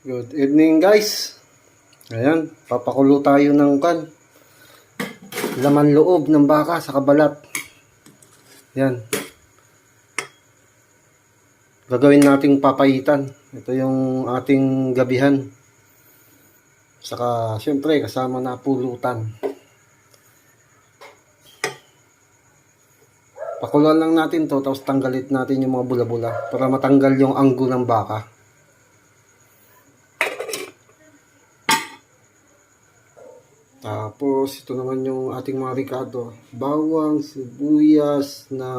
Good evening guys. Ayan, papakulo tayo ng laman loob ng baka sa kabalat. Ayan. Gagawin nating papayitan. Ito yung ating gabihan. Saka syempre kasama na pulutan. Pakuluan lang natin to, tapos tanggalit natin yung mga bula-bula para matanggal yung anggo ng baka. Tapos, ito naman yung ating mga ricado. Bawang, sibuyas na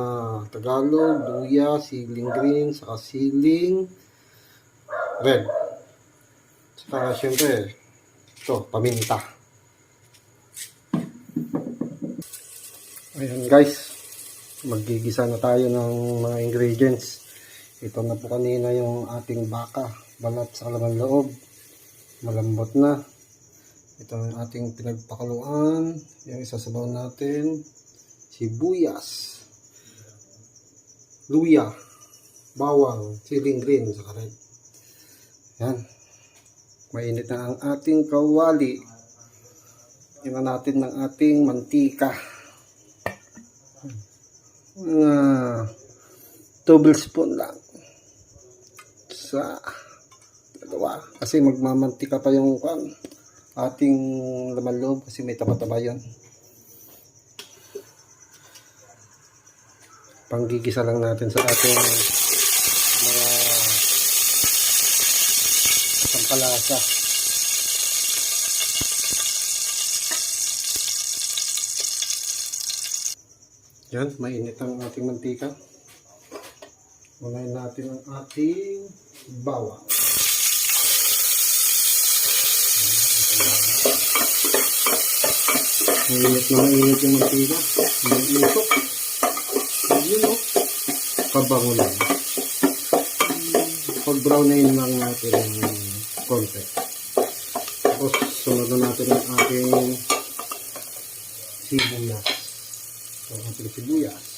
Tagalog, luya, siling green, saka siling red. Saka, syempre, ito, paminta. Ayan guys, magigisa na tayo ng mga ingredients. Ito na po kanina yung ating baka. Balat sa laman loob. Malambot na. Ito ang ating pinagpakaluan. Yung isasabaw natin. Sibuyas. Luya. Bawang. Siling green. Saka red. Yan. Mainit na ang ating kawali. Tingnan natin ng ating mantika. 2 tablespoon lang. Sa dalawa. Kasi magmamantika pa yung ating laman loob kasi may taba-taba yun. Panggigisa lang natin sa ating mga pampalasa. Yan, mainit ang ating mantika. Unahin natin ang ating bawang. Mainit na mainit yung mantika. May usok. Yun o. Pabango lang. Pag-brownin lang natin ng konti. Tapos sunod na natin ang ating sibuyas. Ang ating sibuyas.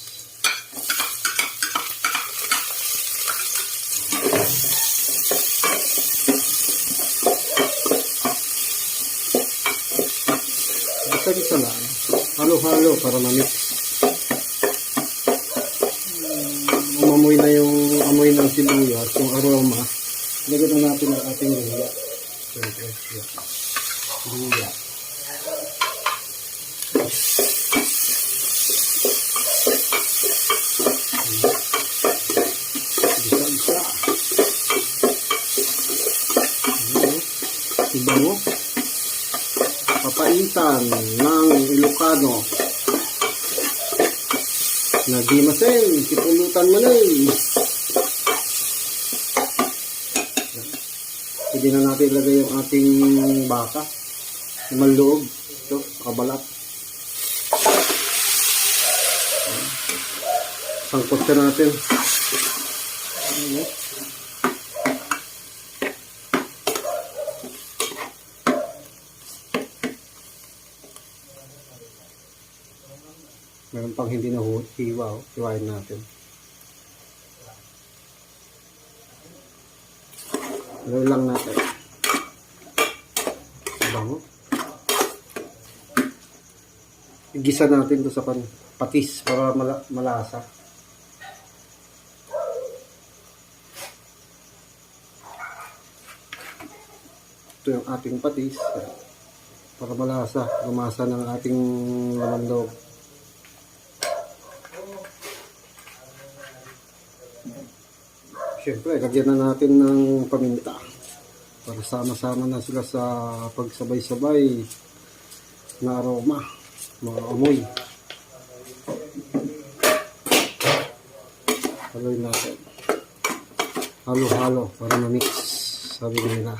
Isa lang. Halo-halo para ma-mix. Umamoy na yung amoy ng sibuyas, yung aroma. Lagyan na natin ang ating luya. Luya. Isa-isa. Ibango. Papaitan ng Ilocano na di masen, kipulutan mo na Pwede na natin ilagay yung ating baka yung maloob ito, kabalat. Sangkot ka natin. Meron pang hindi na hiwa, hiwain natin. Gawin lang natin. Bango. Igisa natin to sa patis para malasa. Ito yung ating patis para malasa, lumasa ng ating laman loob. Siyempre, lagyan na natin ng paminta para sama-sama na sila sa pagsabay-sabay na aroma, mga amoy. Haluin natin. Halo-halo para ma-mix, sabi nila.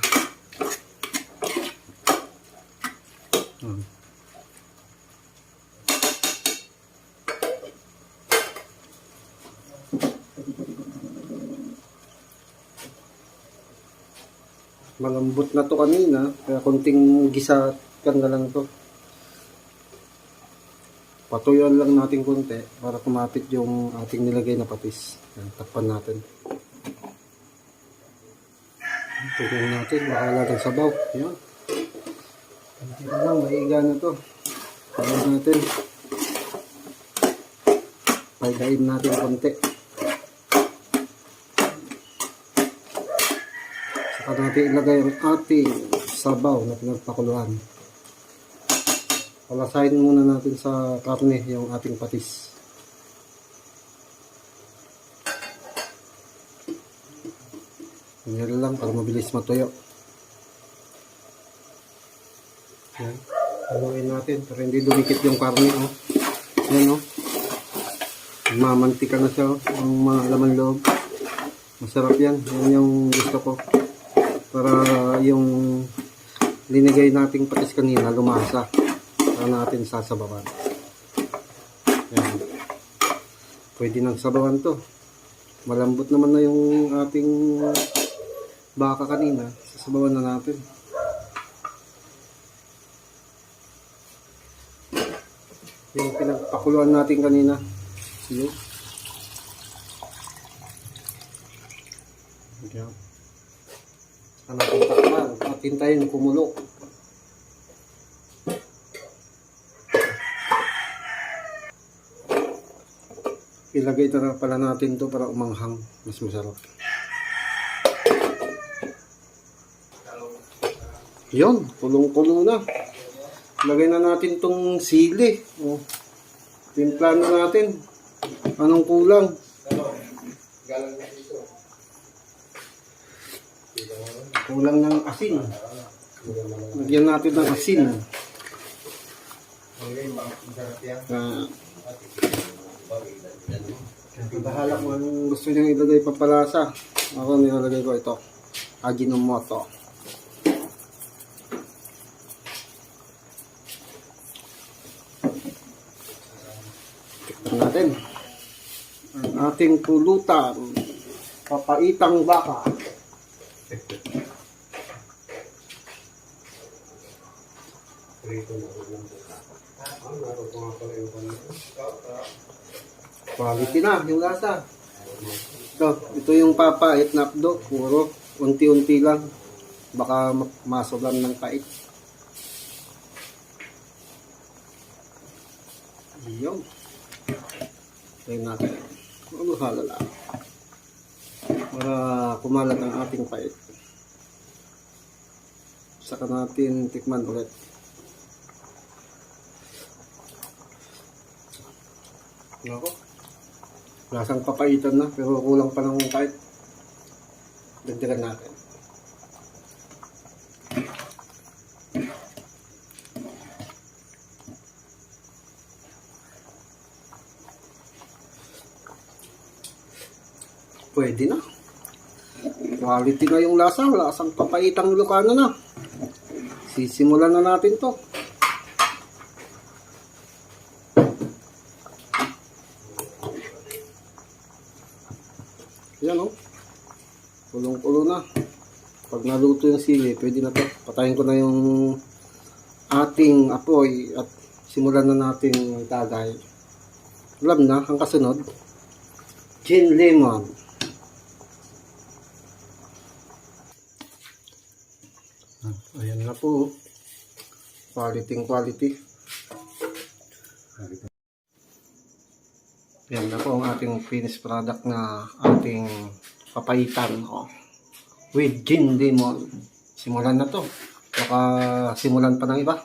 Malambot na to kanina, kaya konting gisa kan na lang to. Patuyuan lang natin konti para kumapit yung ating nilagay na patis. Yan, takpan natin. Tignan natin, baka natin sabaw. Yan. Hindi na lang, maiga na to. Tignan natin. Paigain natin konti. Saka natin ilagay ang ating sabaw na pinagpakuluan. Palasahin muna natin sa karne yung ating patis. Ganyan lang para mabilis matuyo. Yan. Haluin natin para hindi dumikit yung karne. Oh. Yan, oh. Mamantika na siya, oh. Ang mga laman loob. Masarap yan. Yan yung gusto ko. Para yung linigay nating patis kanina lumasa. Para natin sasabawan. Yan. Pwede nang sabawan to. Malambot naman na yung ating baka kanina. Sasabawan na natin. Yung pinagpakuluan natin kanina. Yun. Yan. Saka natin takpan at hintayin kumulo. Ilagay na pala natin to para umanghang. Mas masarap. Yun, kulong-kulo na. Lagay na natin tong sili. Oh. Timpla na natin. Anong kulang? Kulang ng asin. Lagyan natin ng asin. Bahala kung anong gusto nyo ilagay pampalasa. Ako nilalagay ko ito. Ajinomoto. Natin ang ating pulutan, papaitang baka. Quality na yung lasa. Ito yung papait na apdo, puro unti-unti lang, baka masoblan ng pait. Yung tayo natin. Ano halala? Para kumalat ang ating pait. Saka natin tikman ulit. Ako. Lasang papaitan na pero kulang pa ng pait. Dagdagan natin. Pwede na. Quality na yung lasa. Lasang papaitang Ilocano na. Sisimulan na natin to. Yan, oh. Kulong-kulo na. Pag naluto yung sili, pwede na to. Patayin ko na yung ating apoy at simulan na natin itagay. Alam na, ang kasunod, gin lemon. Ayan na po. Quality. Yan na po ang ating finished product na ating papaitan. Oh. With gin lemon. Simulan na to. Baka simulan pa ng iba.